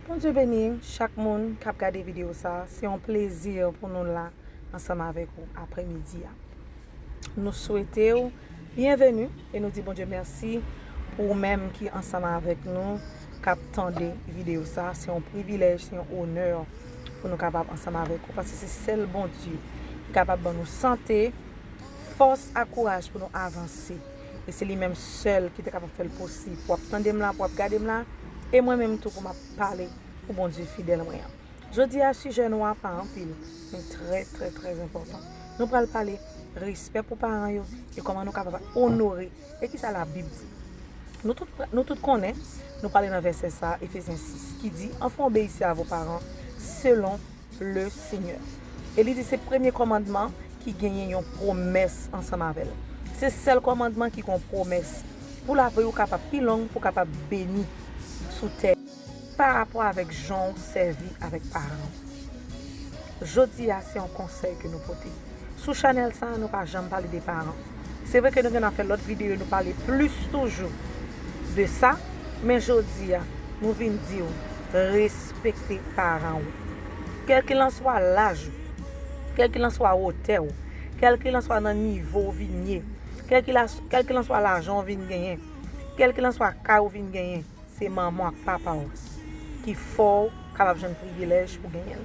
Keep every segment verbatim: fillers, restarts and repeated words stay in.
Bondye beni chak moun k ap gade videyo sa a. Se yon plezi pou nou la ansanm avèk ou aprèmidi a. Nou swete w byenveni e nou di Bondye mèsi pou ou menm ki ansanm avèk nou, k ap tande videyo sa a. Se yon privilèj, se yon onè pou nou kapab ansanm avèk ou, paske se sèl Bondye ki kapab ban nou sante, fòs ak kouraj pou nou avanse. E se li menm sèl ki te kapab fè l posib. W ap tande m la, w ap gade m la, e mwen menm tou pou m ap pale pou Bondye fidèl mwen an. Jodi a, sijè nou a pa anpil, men trè, trè, trè enpòtan. Nou pral pale respè pou paran yo e kòman nou kapab onore. E kisa Labib di? Nou tout, nou tout konnen, nou pale nan vèsè sa a, Efezyen sis, ki di, Enfants, obéissez à vos parents selon le Seigneur. E li di se premye kòmandman ki genyen yon pwomès ansanm avè l. Se sèl kòmandman ki gen yon pwomès pou lavi w kapab pi long, pou w kapab beni sou tè. Pa rapò avèk jan w sèvi avèk paran w. Jodi a, se yon konsèy ke nou pote. Sou chanèl sa a, nou pa janm pale de paran. Se vre ke nou gen nan fè lòt videyo, nou pale plis toujou de sa, men jodi a, nou vin di w, respekte paran w. Kèlkelanswa laj ou, kèlkelanswa wotè w, kèlkelanswa nan nivo w vin ye, kèlkela-, kèlkelanswa lajan w vin genyen, kèlkelanswa kay ou vin genyen, se manman w ak papa w ki fè w kapab jwenn privilèj pou genyen l.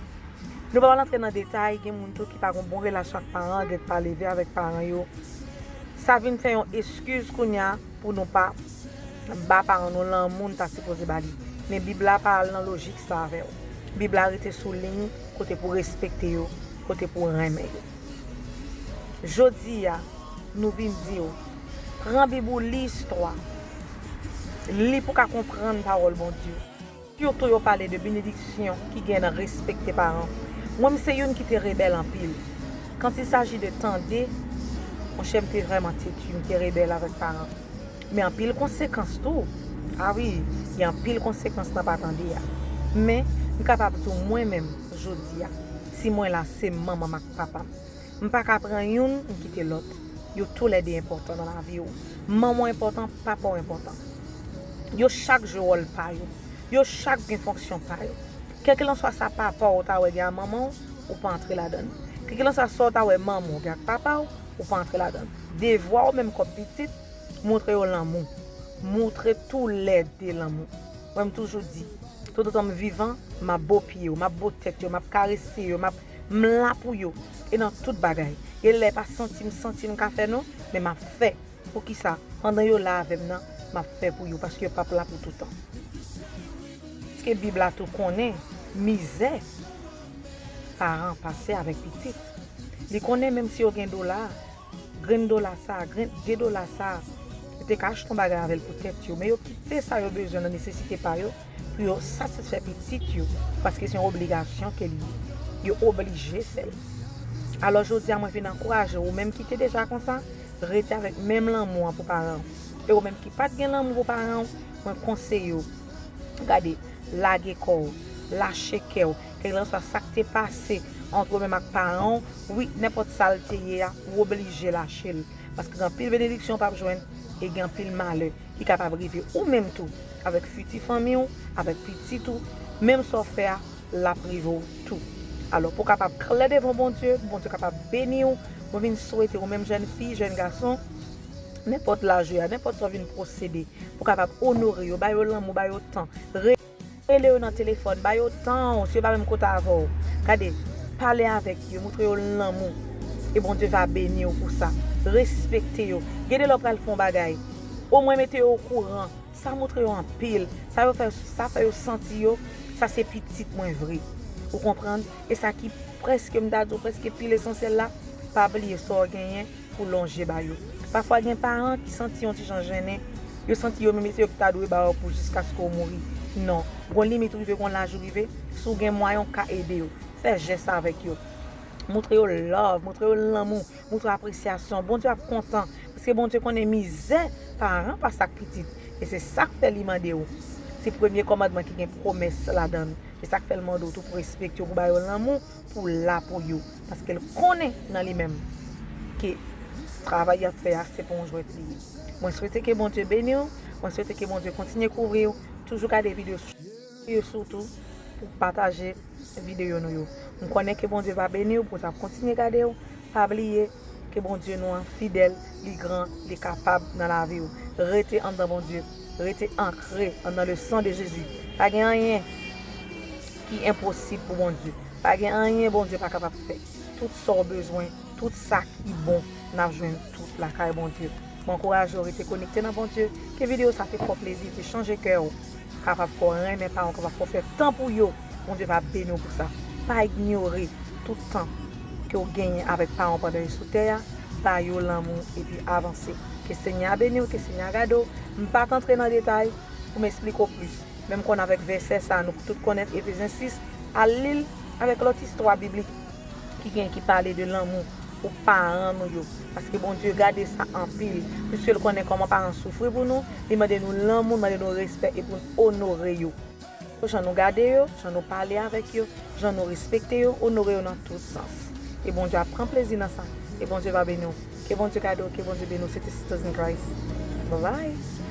Nou pa pral antre nan detay, gen moun tou ki pa gen bon relasyon ak paran, gen pa leve avèk paran yo. Sa vin fè yon eskiz kounye a pou nou pa ba paran nou lanmou n ta sipoze ba li. Men Bib la pa al nan lojik sa avè w. Bib la rete sou liy kote pou respekte yo, kote pou renmen yo. Jodi a, nou vin di w, pran Bib ou, li istwa. Li pou w ka konprann pawòl Bondye. Sitou yo pale de benediksyon ki gen nan respekte paran. Mwen, m se youn ki te rebèl anpil. Quand il s'agit de tande, monchè, m te vrèman teti, m te rebèl avèk paran. Men anpil konsekans tou. A wi, gen anpil konsekans nan pa tande a. Men, m kapab di w mwen menm, jodi a, si mwen la, se manman m ak papa m. M pa ka pran youn, m kite lòt. Yo toulède enpòtan nan lavi w. Manman w enpòtan, papa w enpòtan. Yo chak jwe wòl pa yo. Yo chak gen fonksyon pa yo. Kèlkelanswa sa papa w ta wè gen ak manman w, ou pa antre ladan l. Kèlkelanswa sa w ta wè manman w gen ak papa w, ou pa antre ladan l. Devwa w menm kòm pitit, montre yo lanmou. Montre toulède lanmou. Mwen, m toujou di, toutotan m vivan, m ap bo pye yo, m ap bo tèt yo, m ap karese yo, m ap, m la pou yo. E nan tout bagay. Gen lè pa santi m, santi m ka fè non, men m ap fè. Poukisa? Pandan yo la avè m nan, m ap fè pou yo, paske yo p ap la pou toutan. Paske Bib la tou konnen mizè paran pase avèk pitit. Li konnen menm si yo gen dola, grenn dola sa, grenn de dola sa, yo te ka achte yon bagay avè l pou tèt yo, men yo kite sa yo bezwen nan nesesite pa yo, pou yo satisfè pitit yo, paske se yon obligasyon ke li ye. Yo oblije fè l. Alò, jodi a, mwen vin ankouraje w, ou menm ki te deja konsa, rete avèk menm lanmou an pou paran w. E ou menm ki pa t gen lanmou pou paran w, mwen konseye w, gade, lage kò w, lache kè w, kèlkelanswa sa k te pase ant ou menm ak paran w, wi, nenpòt sa l te ye a, ou oblije lache l. Paske gen anpil benediksyon w p ap jwenn, e gen anpil malè ki kapab rive ou menm tou, avèk fiti fanmi w, avèk pitit ou, menm sa w fè a, l ap rive w tou. Alò, pou w kapab klè devan Bondye, pou Bondye kapab beni w, mwen vin swete ou menm jèn fi, jèn gason, nenpòt laj ou ye a, nenpòt sa w vin posede, pou w kapab onore yo, ba yo lanmou, ba yo tan. Re-, rele yo nan telefòn, ba yo tan w, si yo pa menm kote avè w. Gade, pale avèk yo, montre yo lanmou. E Bondye va beni w pou sa. Respekte yo. Gen de lè w pral fè yon bagay, omwen mete yo okouran. Sa montre yo anpil. Sa yo fè, sa fè yo santi yo, sa se pitit mwen vre. Ou konprann? E sa ki prèske, m ta di w, prèske pi lesansyèl la, pa bliye sa w genyen pou lonje ba yo. Pafwa gen paran ki santi yon ti jan jennen, yo santi yo menm se yo ki ta dwe ba w pou jiskaske w mouri. Non, gon limit ou rive, gon laj ou rive, si w gen mwayen w ka ede yo. Fè jès avèk yo. Montre yo love, montre yo lanmou, montre yo apresyasyon. Bondye ap kontan, paske Bondye konnen mizè paran pase ak pitit. E se sa k fè li mande w. Se premye kòmandman ki gen pwomès ladan l. E sa k fè l mande w tou pou respekte yo, pou ba yo lanmou, pou w la pou yo. Paske l konnen nan li menm ke travay y ap fè a, se pa yon jwèt li ye. Mwen swete ke Bondye beni w. Mwen swete ke Bondye kontinye kouvri w. Toujou gade videyo sou, videyo sou tou. pou pataje videyo nou yo. M konnen ke Bondye va beni w pou w ta kontinye gade yo. Pa bliye ke Bondye nou an fidèl, li gran, li kapab nan lavi w. Rete anndan Bondye. Rete ankre anndan le san de Jezi. Pa gen anyen ki enposib pou Bondye. Pa gen anyen Bondye pa kapab fè. Tout sa w bezwen, tout sa ki bon, n ap jwenn tout lakay Bondye. Mwen ankouraje w rete konekte nan Bondye. Ke videyo sa te fè w plezi, te chanje kè w, kapab fè w renmen paran w, kapab fè w fè tan pou yo. Bondye va beni w pou sa. Pa inyore tout tan ke w genyen avèk paran w pandan yo sou tè a. Ba yo lanmou epi avanse. Ke Senyè a beni w, ke Senyè a gade w. M pa t antre nan detay pou m esplike w plis. Men m konn avèk vèsè sa a, nou tout konnen Efezyen sis, al li l avèk lòt istwa biblik ki gen, ki pale de lanmou pou paran nou yo. Paske Bondye gade sa anpil. Piske l konnen kòman paran soufri pou nou, li mande nou lanmou, li mande nou respè e pou n onore yo. Jan nou gade yo, jan nou pale avèk yo, jan nou respekte yo, onore yo nan tout sans. E Bondye ap pran plezi nan sa. E Bondye va beni w. Ke Bondye gade w, ke Bondye beni w. Se te Sisters in Christ. Bye bye.